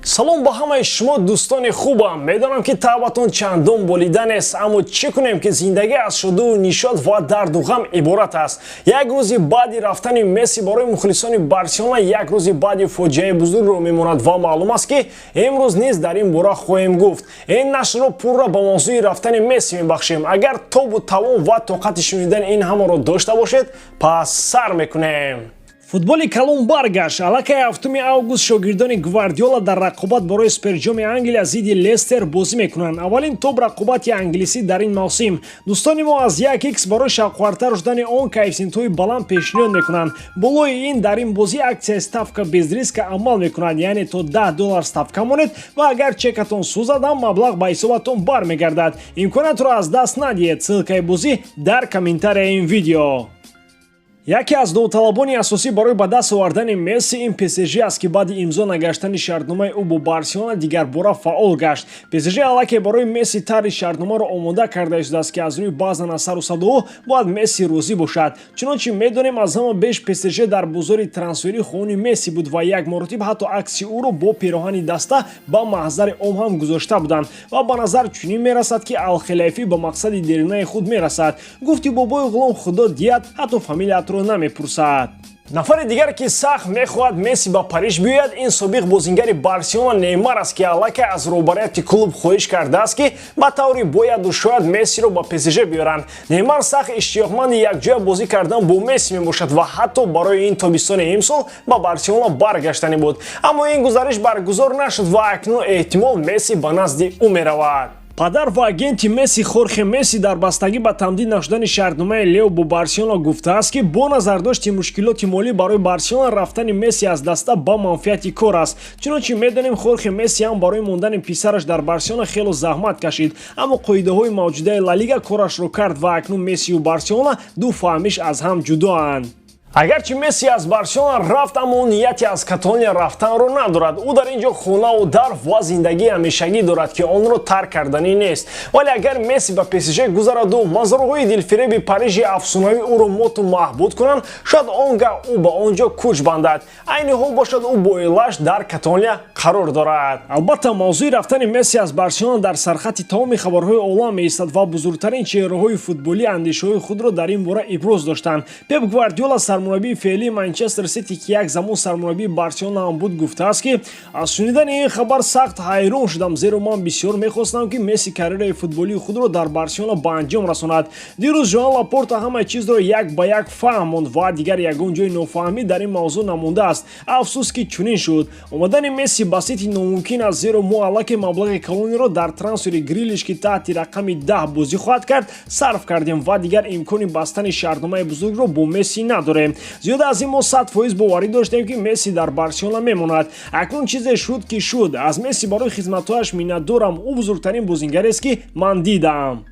Салом ба ҳамаи шумо, дӯстони хубам. Медонам, ки табъатон чандон болида нест, аммо чӣ кунем, ки зиндагӣ аз шодиву нишод ва дарду ғам иборат аст. Як рӯзи баъди рафтани Месси барои мухлисони Барселона як рӯзи баъди фоҷиаи бузургро мемонад ва маълум аст, ки имрӯз низ дар ин бора хоҳем гуфт. Ин нашрро пурра ба мавзӯи рафтани Месси мебахшем. Агар тобу тавон ва тоқати шунидани ин ҳамаро дошта бошед, пас сар мекунем. Футболи калон баргашт. Аллакай 7 август шогирдони Гвардиола дар рақобат барои Суперҷоми Англия зидди Лестер бозӣ мекунанд. Аввалин топ рақобати англисӣ дар ин мавсим. Дӯстони мо аз 1 х барои шавқовартар шудани он коэффисиентҳои баланд пешниҳод мекунанд. Болои ин, дар ин бозӣ аксияи «ставка без риска» амал мекунад, яъне то 10 доллар ставка монед ва агар чекатон сӯзад ҳам, маблағ ба ҳисобатон бармегардад. Имкониятро аз даст надиҳед. Ссылкаи бозӣ дар комментарияи ин видео. Яке аз довталабони асосӣ барои ба даст овардани Месси ин ПСЖ аст, ки баъди имзо нагаштани шартномаи ӯ бо Барселона дигарбора фаъол гашт. ПСЖ аллакай барои Месси тарҳи шартномаро омода карда истодааст, ки аз рӯи баъзан асару садоҳо бояд Месси розӣ бошад. Чунончи медонем, аз ҳама беш ПСЖ дар бозори трансферӣ хоҳони Месси буд ва як маротиб ҳатто акси ӯро бо пироҳани даста ба маҳзари ом ҳам гузошта буданд ва ба назар чунин мерасад, ки Алхелайфӣ ба мақсади деринаи худ мерасад. Гуфти бобои ғулом: «Худо диҳад, ҳатто фамилиятро намепурсад». Нафари дигар, ки сахт мехоҳад Месси ба Париж биёяд, ин собиқ бозингари Барселона Неймар аст, ки аллакай аз роҳбарияти клуб хоҳиш кардааст, ки ба таври бояду шояд Мессиро ба ПСЖ биёранд. Неймар сахт иштиёқманди якҷоя бозӣ кардан бо Месси мебошад ва ҳатто барои ин тобистони имсол ба Барселона баргаштанӣ буд, аммо ин гузариш баргузор нашуд ва акнун эҳтимол Месси ба назди ӯ меравад. Падар ва агенти Месси, Хорхе Месси, дар бастагӣ ба тамдид нашудани шартномаи Лео бо Барселона гуфтааст, ки бо назардошти мушкилоти молӣ барои Барселона рафтани Месси аз даста ба манфиати кор аст. Чунончи медонем, Хорхе Месси ҳам барои мондани писараш дар Барселона хело заҳмат кашид, аммо қоидаҳои мавҷудаи Ла Лига корашро кард ва акнун Мессию Барселона ду фаҳмиш аз ҳам ҷудоанд. Агарчи Месси аз Барселона рафт, аммо ӯ нияти аз Каталония рафтанро надорад. Ӯ дар ин ҷо хонаву дар ва зиндагии ҳамешагӣ дорад, ки онро тарк карданӣ нест. Вале агар Месси ба ПСЖ гузараду манзараҳои дилфиреби Парижи афсонавӣ ӯро моту маҳбуд кунанд, шояд он гаҳ ӯ ба он ҷо кӯч бандад. Айни ҳол бошад, ӯ бо оилааш дар Каталония қарор дорад. Албатта, мавзӯи рафтани Месси аз Барселона дар сархати тамоми хабарҳои олам меистад ва бузургтарин чеҳраҳои футболӣ андешаҳои худро дар ин бора иброз доштанд. Пеп Гвардиола, сармураббии феълии Манчестер Сити, ки як замон сармураббии Барселона ҳам буд, гуфтааст, ки аз шунидани ин хабар сахт ҳайрон шудам, зеро ман бисёр мехостам, ки Месси карьераи футболии худро дар Барселона ба анҷом расонад. Дирӯз Жоан Лапорта ҳамаи чизро як ба як фаҳмонд ва дигар ягон ҷои нофаҳмӣ дар ин мавзӯъ намондааст. Афсӯс, ки чунин шуд. Омадани Месси ба Сити номумкин аст, зеро мо аллакай маблағи калониро дар трансфери Грилиш, ки таҳти рақами 10 бозӣ хоҳад кард, сарф кардем ва дигар имкони бастани шартномаи бузургро бо Месси надорем. Зиёда аз ин, мо 100% боварӣ доштем, ки Месси дар Барселона мемонад. Акнун чизе шуд, ки шуд. Аз Месси барои хизматҳояш миннатдорам. Ӯ бузургтарин бозингарест, ки ман дидаам.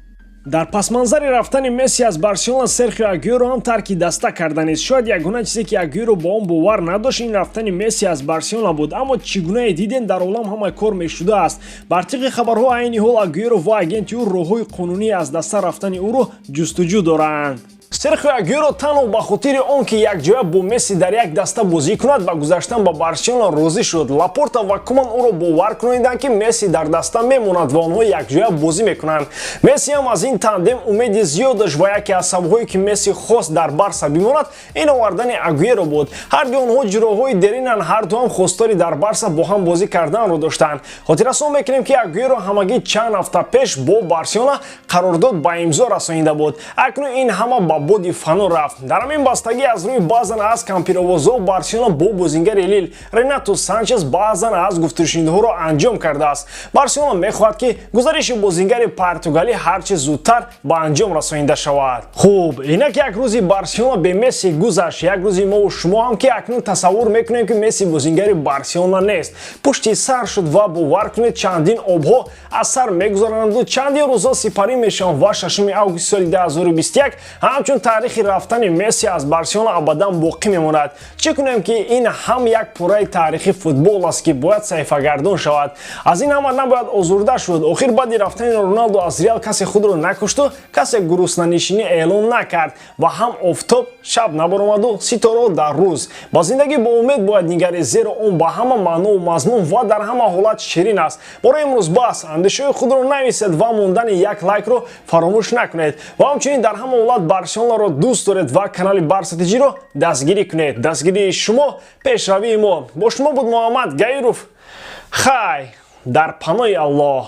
Дар пасманзари рафтани Месси аз Барселона Серхио Агюэро ҳам тарки даста карданист. Шояд ягона чизе, ки Агюэро ба он бовар надошт, ин рафтани Месси аз Барселона буд, аммо чӣ гунае дидем, дар олам ҳама кор мешудааст. Бар тибқи хабарҳо, айни ҳол Агюэро ва агенти ӯ роҳҳои қонунии аз даста рафтани ӯро ҷустуҷӯ доранд. Серхио Агюэро танҳо ба хотири он, ки якҷоя бо Месси дар як даста бозӣ кунад, ба гузаштан ба Барселона розӣ шуд. Лапорта ва Куман ӯро бовар кунониданд, ки Месси дар даста мемонад ва онҳо якҷоя бозӣ мекунанд. Месси ҳам аз ин тандем умеди зиёд дошт ва яке аз сабабҳое, ки Месси хост дар Барса бимонад, ин овардани Агуэро буд. Ҳарду онҳо ҷуроҳои деринанд, ҳарду ҳам хостори дар Барса бо ҳам бозӣ карданро доштанд. Хотиррасон мекунем, ки Агуэро ҳамагӣ чанд ҳафта пеш бо Барселона қарордод ба имзо расонида буд. Акнун ин ҳама ба боди фано рафт. Дар ҳамин бастагӣ, аз рӯи баъзан аз кампировозҳо, Барселона бо бозингари Лил Ренато Санчес баъзан аз гуфтушунидҳоро анҷом кардааст. Барселона мехоҳад, ки гузариши бозингари португалӣ ҳарчи зудтар ба анҷом расонида шавад. Хуб, инак як рӯзи Барселона бе Месси гузашт, як рӯзи мову шумо ҳам, ки акнун тасаввур мекунем, ки Месси бозингари Барселона нест, пушти сар шуд. Ва бовар кунед, чандин обҳо аз сар мегузаранду чандин рӯзҳо сипарӣ мешаванд ва 6 августи соли 2021 ҳамчун Чун таърихи рафтани Месси аз Барселона абадан боқӣ мемонад. Чӣ кунем, ки ин ҳам як пораи таърихи футбол аст, ки бояд саҳифагардон шавад. Аз ин ҳама набояд озурда шуд. Охир баъди рафтани Роналдо аз Реал касе худро накушту касе гуруснанишинӣ эълон накард ва ҳам офтоб шаб набаромаду ситораҳо дар рӯз. Ба зиндагӣ бо умед бояд нигаред, зеро он ба ҳама маънову мазмун ва дар ҳама ҳолат ширин аст. Барои имрӯз бас. Андешаҳои худро нависед ва мондани як лайкро фаромӯш накунед ва ҳамчунин дар ҳама ҳолат Барселонаро дӯст доред ва канали Барса ТЖро дастгирӣ кунед. Дастгирии шумо пешравии мо. Бо шумо буд Муҳаммад Гаиров. Хай, дар паноҳи Аллоҳ.